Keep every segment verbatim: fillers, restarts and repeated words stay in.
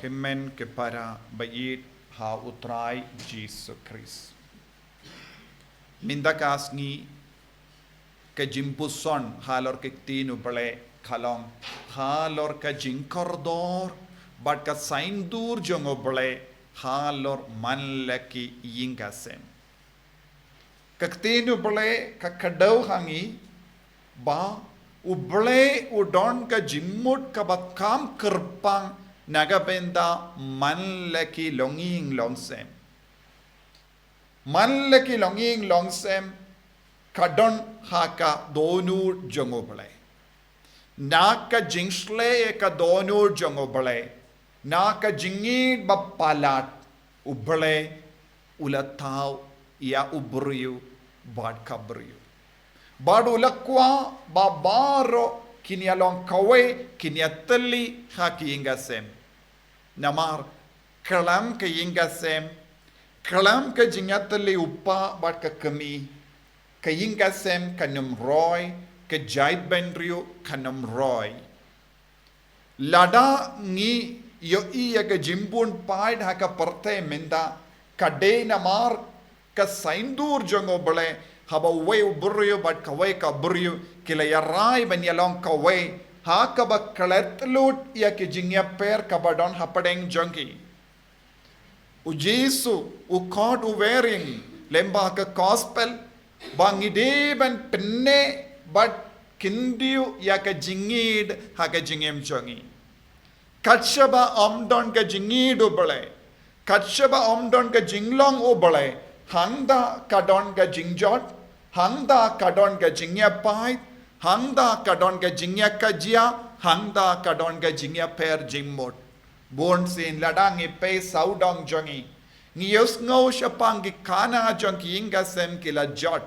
Hynmen ki para ba ïeit ha U Trai Jisu Khrist. Mynta ka sngi ka jingpuson halor ka ktien U Blei ka long halor ka jingkordor bad ka saiñdur jong U Blei halor man la ki ïing ka sem. Ka ktien U Blei ka kdew ha ngi ba U Blei u don ka jingmut kaba kham kyrpang na ka bynta man la ki longïing longsem. Man la ki longïing longsem ka don ha ka dohnud jong U Blei. Na ka jingshlei ka dohnud jong U Blei, na ka jingïeit ba palat, U Blei u la thaw ïa u briew bad ka briew. Bad u la kwah ba baroh kin ïa long kawei, kin ïa tylli ha ka ïing ka sem. Namar khlem ka ïing ka sem, khlem ka jingïatylli u pa bad ka kmie, ka ïing ka sem kan ym roi, ka jaitbynriew kan ym roi. Lada ngi ïohi ïa ka jingbun paid ha ka pyrthei mynta, ka dei namar ka saiñdur jong U Blei, haba uwei u briew bad kawei ka briew ki la ïarai ban ïalong kawei, ha kaba klet lut ïa ki jingïapher kaba don hapdeng jong ki. U Jisu u khot u wer ïa ngi lyngba ka gospel ba ngi dei ban pynneh bad kyntiew ïa ka jingïeid ha ka jingim jong ngi. Kat shaba ym don ka jingïeid U Blei, kat shaba ym don ka jinglong U Blei, hangta ka don ka jingjot, hangta ka don ka jingïapait, hangta ka don ka jingïakajia, hangta ka don ka jingïapher jingmut. Bun sien lada ngi peit sawdong jong ngi, ngi ïohsngew shaphang ki khana jong ki ïing ka sem ki la jot.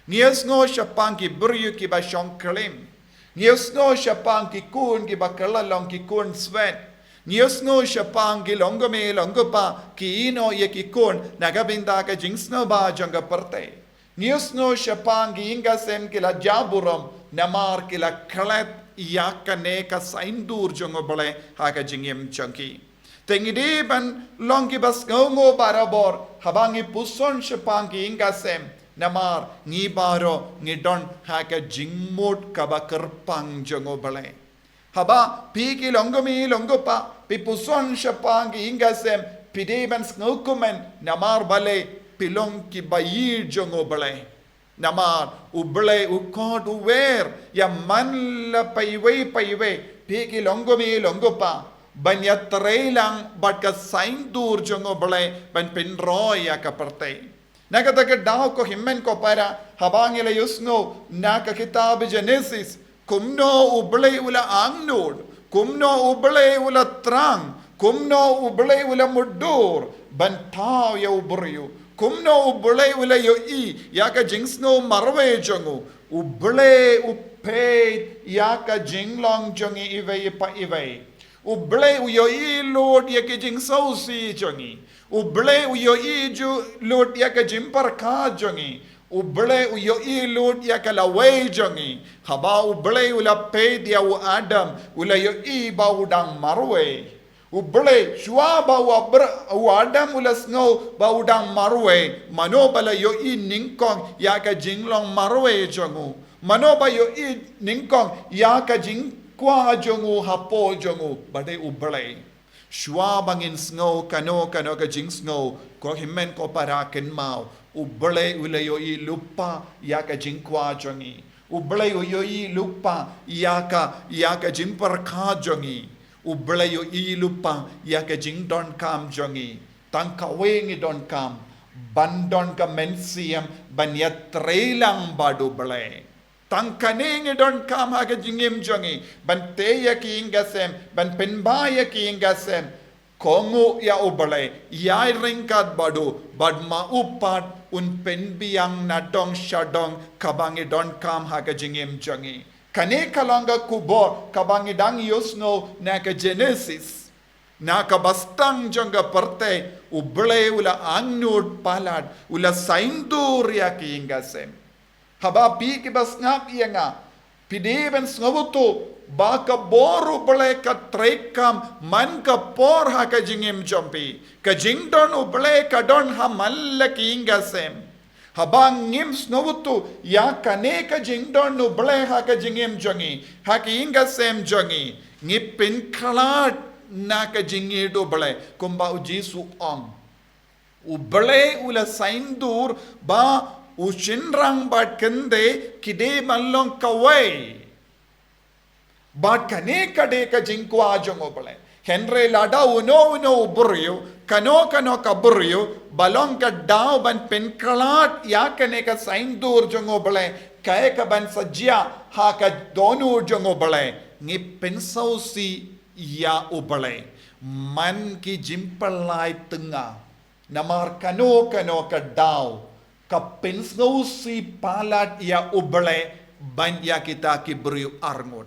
Ngi ïohsngew shaphang ki briew kiba shong klim. Ngi ïohsngew shaphang ki khun kiba kylla long ki khun swet. Ngi ïohsngew shaphang ki longkmie longkpa ki ïehnoh ïa ki khun na ka bynta ka jingsngewbha jong ka pyrthei. Ngi ïohsngew shaphang ki ïing ka sem ki la jah burom namar ki la klet ïa kane ka saiñdur jong U Blei ha ka jingim jong ki. Te ngi dei ban long kiba sngewnguh barabor haba ngi puson shaphang ki ïing ka sem, namar ngi baroh ngi don ha ka jingmut kaba kyrpang jong U Blei. Haba phi ki longkmie longkpa phi puson shaphang ki ïing ka sem, phi dei ban sngewkmen namar balei, phi long kiba ïeid jong U Blei. Namar U Blei u khot u wer ïa man la paiwei paiwei, phi ki longkmie longkpa, ban ïatreilang bad ka saiñdur jong U Blei ban pynroi ïa ka pyrthei. Na kata ka daw ko hynmen ko para, haba ngi la ïohsngew na ka kitab Genesis, kumno U Blei u la angnud, kumno U Blei u la thrang, kumno U Blei u la mutdur ban thaw ïa u briew, kumno U Blei u la ïohi ïa ka jingsngew marwei jong u. U Blei u peit ïa ka jinglong jong ngi iwei pa iwei. U Blei u ïohi lut ïa ka jingsngewsih jong ngi. U Blei u ïohi ju lut ïa ka jingpyrkhat jong ngi. U Blei u ïohi lut ïa ka lawei jong ngi. Haba U Blei u la peit ïa u Adam, u la ïohi ba u dang marwei. U Blei, shuwa ba u Abra-, u Adam u la sngew ba u dang marwei, mano ba la ïohi nyngkong ïa ka jinglong marwei jong u? Mano ba ïohi nyngkong ïa ka jingkwah jong u hapoh jong u? Ba dei U Blei. Shuwa ba ngin sngew kano kano ka jingsngew, ko hynmen ko para, kynmaw, U Blei u la ïohi lypa ïa ka jingkwah jong ngi. U Blei u ïohi lypa ïa ka, ïa ka jingpyrkhat jong ngi. U Blei u ïohi lypa ïa ka jingdonkam jong ngi. Tang kawei ngi donkam, ban don ka mynsiem ban ïatreilang bad U Blei. Tang kane ngi donkam ha ka jingim jong ngi, ban tei ïa ki ïing ka sem, ban pynbha ïa ki ïing ka sem. Kohnguh ïa U Blei, ïai ryngkat bad u, bad ma u pat un pynbiang nadong shadong kaba ngi donkam ha ka jingim jong ngi. Kane ka long ka khubor kaba ngi dang ïohsngew na ka Genesis. Na ka bastang jong ka pyrthei, U Blei u la angnud palat, u la saiñdur ïa ki ïing ka sem. Haba phi kiba sngap ïa nga, phi dei ban sngewthuh, Ba ka bor U Blei ka treikam man ka por ha ka jingim jong phi. Ka jingdon U Blei ka don ha man la ki ïing ki sem. Haba ngim sngewthuh ïa kane ka jingdon U Blei ha ka jingim jong ngi, ha ki ïing ki sem jong ngi, ngi pynkhlad na ka jingïeit U Blei, kumba U Jisu u ong. U Blei u la saiñdur ba u shynrang bad kynthei ki dei ban long kawei. Bad kane ka dei ka jingkwah jong U Blei. Hynrei lada uno uno u briew, kano kano ka briew, ba long ka daw ban pynkhlad ïa kane ka saiñdur jong U Blei, kaei kaban sa jia ha ka dohnud jong U Blei, ngi pynsngewsih ïa U Blei man ki jingpyllait tnga. Namar kano kano ka daw ka pynsngewsih palat ïa U Blei ban ïa kita ki briew arngut.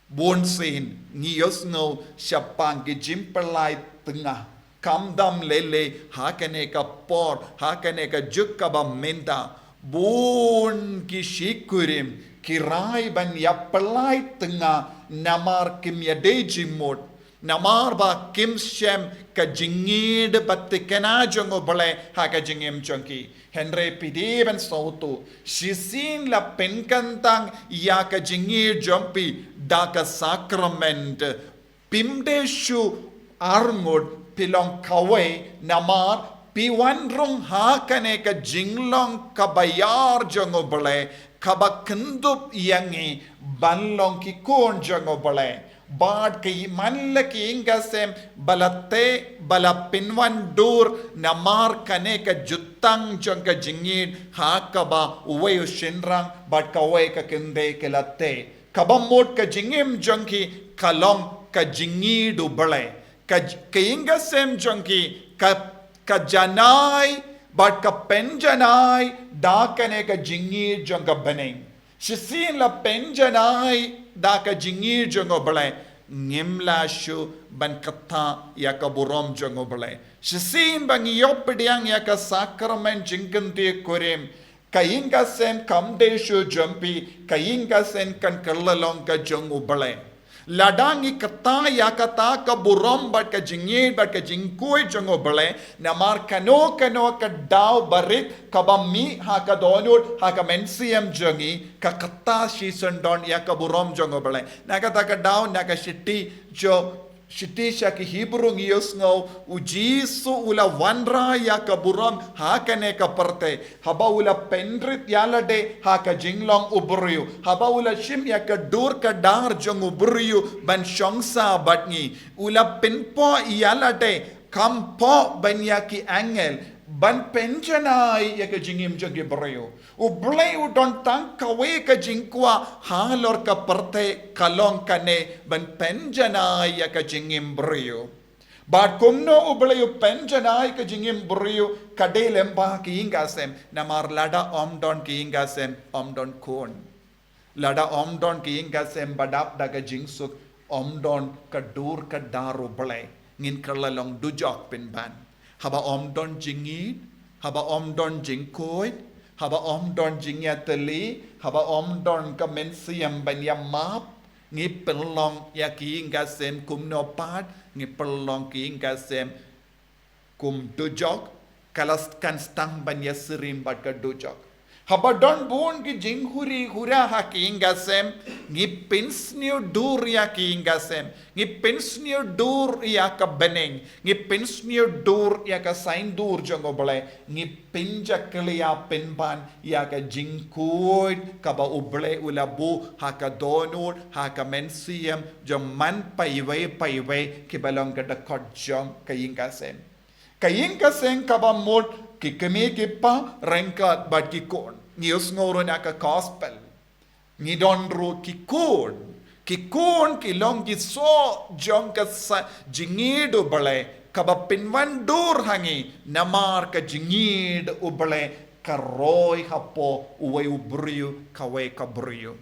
Bunsien ngi ïohsngew shaphang ki jingpyllait tnga. Khamtam lei lei ha kane ka por, ha kane ka juk kaba mynta, bun ki shikurim ki rai ban ïa pyllait tnga namar kim ïadei jingmut. Namar ba kim shem ka jingïeit bad thikna jong U Blei ha ka jingim jong ki. Hynrei phi dei ban sngewthuh, shisien la pynkyntang ïa ka jingïeit jong phi da ka sakrament, phim dei shuh arngut, phi long kawei namar phi wan rung ha kane ka jinglong kaba ïar jong U Blei, kaba kyndup ïa ngi ban long ki khun jong U Blei. Bad ki man la ki ïing ki sem ba la teh, ba la pynwandur namar kane ka jutang jong ka jingïeit ha kaba uwei u shynrang bad kawei ka kynthei ki la teh. Kaba mut ka jingim jong ki ka long ka jingïeit U Blei. Ka j-, ka ïing ki sem jong ki ka, ka janai bad ka pynjanai da kane ka jingïeit jong ka bneng. Shisien la pynjanai da ka jingïeit jong U Blei, ngim lah shuh ban kthah ïa ka burom jong U Blei. Shisien ba ngi ïoh pdiang ïa ka sakrament jingkynthei kurim, ka ïing ka sem kam dei shuh jong phi, ka ïing ka sem kan kylla long ka jong U Blei. Lada ngi kthah ïa kata ka burom bad ka jingïeit bad ka jingkhuid jong U Blei, namar kano kano ka daw barit kaba mih ha ka dohnud, ha ka mynsiem jong ngi, ka kthah shisyndon ïa ka burom jong U Blei. Na kata ka daw, na ka shithi jong, shithi sha ki Hebru ngi ïohsngew, U Jisu u la wanrah ïa ka burom ha kane ka pyrthei. Haba u la pynrit ïa lade ha ka jinglong u briew. Haba u la shim ïa ka dur ka dar jong u briew ban shong sah bad ngi. U la pynpoh ïa lade, kham pop ban ïa ki angel, ban pynjanai ïa ka jingim jong ki briew. U Blei u don tang kawei ka jingkwah halor ka pyrthei, ka long kane ban pynjanai ïa ka jingim briew. Bad kumno U Blei u pynjanai ka jingim briew, ka dei lyngba ki ïing ki sem, namar lada ym don ki ïing ki sem, ym don khun. Lada ym don ki ïing ki sem ba dap da ka jingsuk, ym don ka dur ka dar U Blei, ngin kylla long dujok pynban. Haba ym don jingïeit, haba ym don jingkhuid, haba ym don jingïatylli, haba ym don ka mynsiem ban ïa map, ngi pynlong ïa ki ïing ki sem kumno pat, ngi pynlong ki ïing ki sem kum dujok, ka la kan sdang ban ïasyriem bad ka dujok. Haba don bun ki jinghuri hura ha ki ïing ki sem, ngi pynsniew dur ïa ki ïing ki sem, ngi pynsniew dur ïa ka bneng, ngi pynsniew dur ïa ka saiñdur jong U Blei, ngi pynjakhlia pynban ïa ka jingkhuid kaba U Blei u la buh ha ka dohnud, ha ka mynsiem jong man paiwei paiwei kiba long ka dkhot jong ka ïing ki sem. Ka ïing ki sem kaba mut ki kmie ki kpa ryngkat bad ki khun. Ngi ïohsngew ruh na ka gospel. Ngi don ruh ki khun. Ki khun ki long ki soh jong ka sa-, jingïeit U Blei kaba pynwandur ha ngi, namar ka jingïeit U Blei ka roi hapoh uwei u briew, kawei ka briew.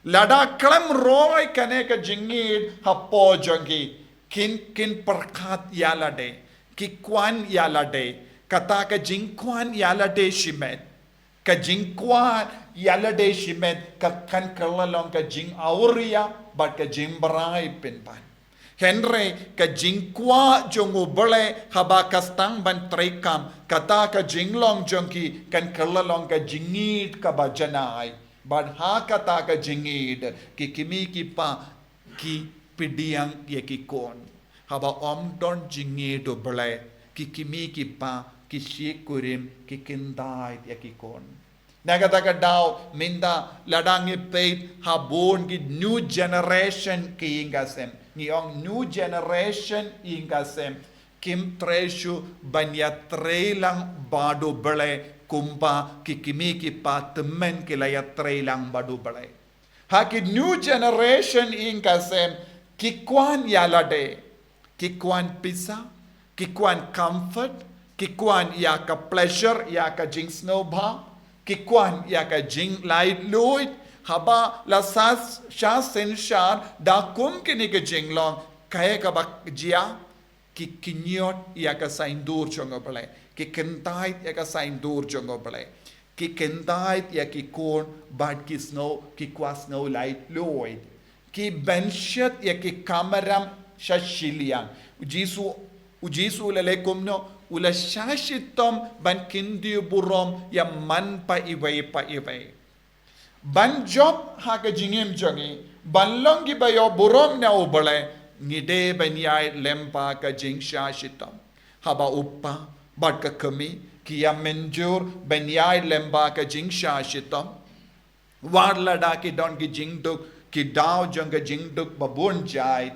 Lada khlem roi kane ka jingïeit hapoh jong ki, kin, kin pyrkhat ïa lade, ki kwah ïa lade, kata ka jingkwah ïa lade shimet. Ka jingkwah ïalade shimet ka kan kylla long ka jingawria bad ka jingbrai pynban. Hynrei ka jingkwah jong U Blei haba ka sdang ban treikam, kata ka jinglong jong ki kan kylla long ka jingïeid kaba janai. Bad ha kata ka jingïeid, ki kmie ki kpa ki pdiang ïa ki khun. Haba ym don jingïeid U Blei, ki kmie ki kpa ki shikurim, ki kyntait ïa ki khun. Na kata ka daw mynta, lada ngi peit ha bun ki new generation ki ïing ka sem, ngi ong new generation ïing ka sem, kim trei shuh ban ïatreilang bad U Blei kumba ki kmie ki kpa tymmen ki la ïatreilang bad U Blei. Ha ki new generation ïing ka sem, ki kwah ïalade, ki kwah pisa, ki kwah comfort, ki kwah ïa ka pleasure, ïa ka jingsngewbha, ki kwah ïa ka jinglaitluid. Haba la sah sha synshar da kum kine ki jinglong, kaei kaba jia, ki kynñiot ïa ka saiñdur jong U Blei, ki kyntait ïa ka saiñdur jong U Blei, ki kyntait ïa ki khun bad ki sngew, ki kwah sngew laitluid. Ki bynshet ïa ki kamram sha shiliang. U Jisu, U Jisu u la leh kumno, u la shah shitom ban kyntiew burom ïa man pa iwei pa iwei. Ban jop ha ka jingim jong ngi, ban long kiba ïoh burom na U Blei, ngi dei ban ïaid lyngba ka jingshah shitom. Haba u kpa bad ka kmie ki ïa mynjur ban ïaid lyngba ka jingshah shitom, wat lada ki don ki jingduk, ki daw jong ka jingduk ba bun jait,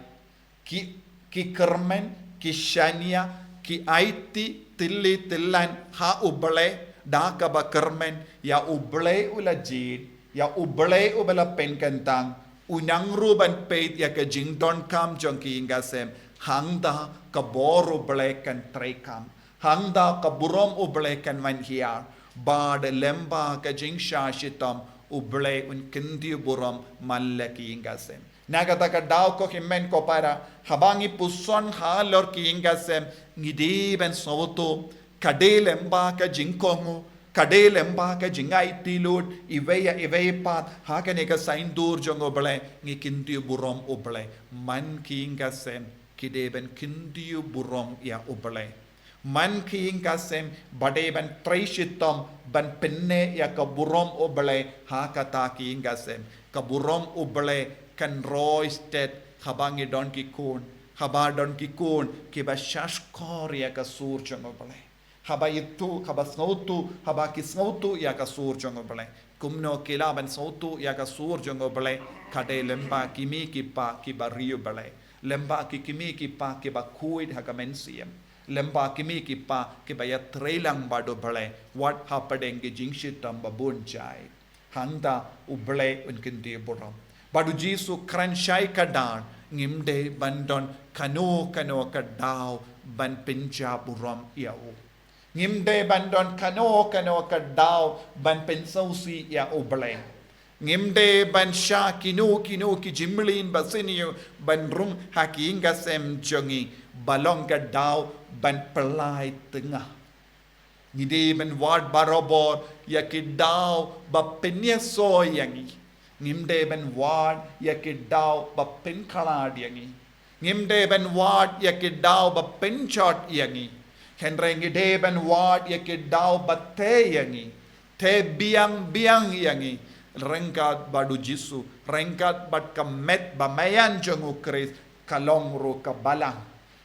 ki, ki kyrmen, ki shaniah, ki aiti tylli tyllan ha U Blei, da kaba kyrmen ïa U Blei u la jied, ïa U Blei uba la pynkyntang. U nang ruh ban peit ïa ka jingdonkam jong ki ïing ka sem, hangta ka bor U Blei kan treikam, hangta ka burom U Blei kan wan hiar. Bad lyngba ka jingshah shitom, U Blei un kyntiew burom man la ki ïing ka sem. Na kata ka daw ko hynmen ko para, haba ngi puson halor ki ïing ka sem, ngi dei ban sngewthuh, ka dei lyngba ka jingkohnguh, ka dei lyngba ka jingaiti lut iwei ïa iwei pat ha kane ka saiñdur jong U Blei, ngi kyntiew burom U Blei. Man ki ïing ka sem ki dei ban kyntiew burom ïa U Blei. Man ki ïing ka sem ba dei ban trei shitom ban pynneh ïa ka burom U Blei ha kata ki ïing ka sem. Ka burom U Blei kan roi stet haba ngi don ki khun, haba don ki khun kiba shahshkor ïa ka sur jong U Blei. Haba ithuh, haba sngewthuh, haba ki sngewthuh ïa ka sur jong U Blei. Kumno ki lah ban sngewthuh ïa ka sur jong U Blei? Ka dei lyngba ki kmie ki kpa kiba riewblei, lyngba ki kmie ki kpa kiba khuid ha ka mynsiem, lyngba ki kmie ki kpa kiba ïatreilang bad U Blei wat hapdeng ki jingshitom ba bun jait. Hangta U Blei un kyntiew burom. Bad U Jisu kren shai kdar, ngim dei ban don kano kano ka daw ban pynjah burom ïa u. Ngim dei ban don kano kano ka daw ban pynsngewsih ïa U Blei. Ngim dei ban shah kino kino ki jingmlien ba sniew ban rung ha ki ïing ka sem jong ngi ba long ka daw ban pynlait tnga. Ngi dei ban wad barabor ïa ki daw ba pynïasoh ïa ngi. Ngim dei ban wad ïa ki daw ba pynkhlad ïa ngi. Ngim dei ban wad ïa ki daw ba pynjot ïa ngi. Hynrei ngi dei ban wad ïa ki daw ba tei ïa ngi, tei biang biang ïa ngi. Ryngkat bad U Jisu, ryngkat bad ka met ba maïan jong U Khrist, ka long ruh ka balang.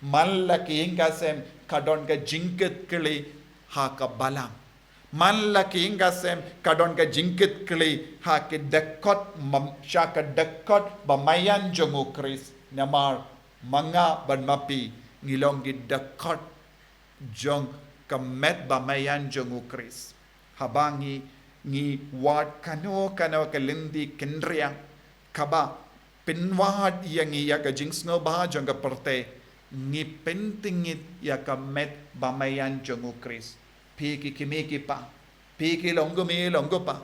Man la ki ïing ka sem ka don ka jingkitkhlieh ha ka balang. Man la ki ïing ka sem ka don ka jingkitkhlieh ha ki dkhot, sha ka dkhot ba maïan jong U Khrist. Namar ma nga bad ma phi ngi long ki dkhot jong ka met ba maïan jong U Khrist. Haba ngi, ngi wad kano kano ka lynti kynriang kaba pynwad ïa ngi ïa ka jingsngewbha jong ka pyrthei, ngi pyntngit ïa ka met ba maïan jong U Khrist. Phi ki kmie ki kpa, phi ki longkmie longkpa,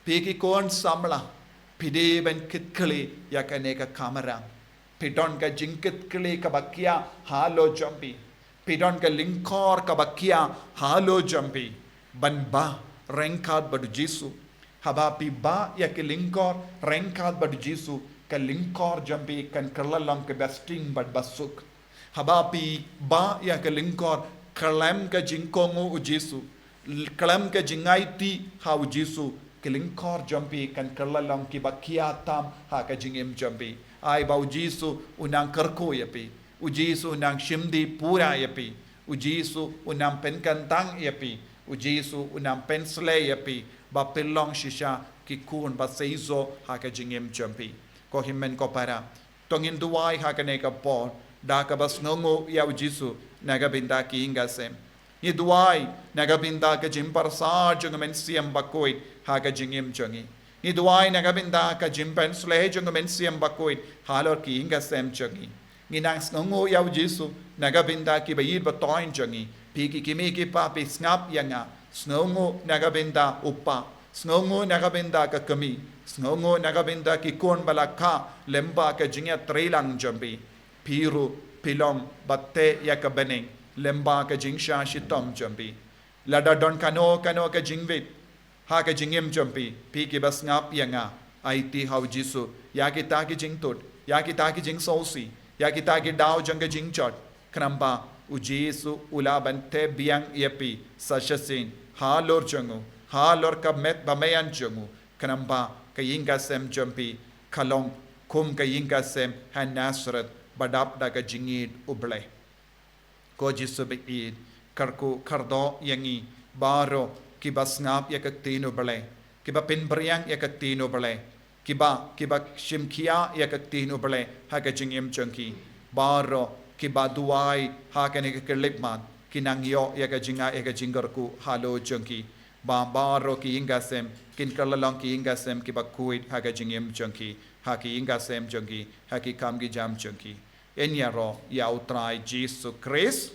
phi ki khun samla, phi dei ban kitkhlieh ïa kane ka kamram. Phi don ka jingkitkhlieh kaba khia halor jong phi. Phi don ka lyngkor kaba khia halor jong phi. Ban ba Ryngkat bad u Jisu. Haba phi bah ïa ki lyngkor ryngkat bad u Jisu, ka lyngkor jong phi kan kylla long kaba sting bad ba suk. Haba phi bah ïa ki lyngkor khlem ka jingkohnguh u Jisu, khlem ka jingaiti ha u Jisu, ki lyngkor jong phi kan kylla long kiba khia tam ha ka jingim jong phi. Ai ba u Jisu u nang kyrkhu ïa phi. U Jisu u nang shim dih pura ïa phi. U Jisu u nang pynkyntang ïa phi. U Jisu u nang pynsleh ïa phi ba phin long shisha ki khun ba seisoh ha ka jingim jong phi. Ko hynmen ko para, to ngin duwai ha kane ka por da kaba sngewnguh ïa u Jisu na ka bynta ki ïing ki sem. Ngi duwai na ka bynta ka jingpyrsad jong u Mynsiem Bakhuid ha ka jingim jong ngi. Ngi duwai na ka bynta ka jingpynsleh jong u Mynsiem Bakhuid halor ki ïing ki sem jong ngi. Ngi nang sngewnguh ïa u Jisu na ka bynta kiba ïeit ba thoiñ jong ngi. Phi ki kmie ki kpa, phi sngap ïa nga. Sngewnguh na ka bynta u kpa. Sngewnguh na ka bynta ka kmie. Sngewnguh na ka bynta ki khun ba la kha lyngba ka jingïatreilang jong phi. Phi ruh phi long ba teh ïa ka bneng lyngba ka jingshah shitom jong phi. Lada don kano kano ka jingwit ha ka jingim jong phi, phi kiba sngap ïa nga, aiti ha u Jisu ïa kita ki jingthut, ïa kita ki jingsngewsih, ïa kita ki daw jong ka jingjot. Khnang ba u Jisu u lah ban teh biang ïa phi sa shisien halor jong u, halor ka met ba meian jong u. Khnang ba ka ïing ki sem jong phi ka long kum ka ïing ki sem ha Nasareth ba dap da ka jingïeit U Blei. Ko Jisu ba ïeit, kyrkhu kyrdoh ïa ngi baroh kiba sngap ïa ka ktien U Blei, kiba pynbiang ïa ka ktien U Blei, kiba, kiba shim khia ïa ka ktien U Blei ha ka jingim jong ki. Baroh kiba duwai ha kane ka khyllipmat, ki nang ïoh ïa ka jingai ïa ka jingkyrkhu halor jong ki. Ba baroh ki ïing ki sem kin kylla long ki ïing ki sem kiba khuid ha ka jingim jong ki, ha ki ïing ki sem jong ki, ha ki kam ki jam jong ki. Yn ïaroh ïa U Trai Jisu Khrist.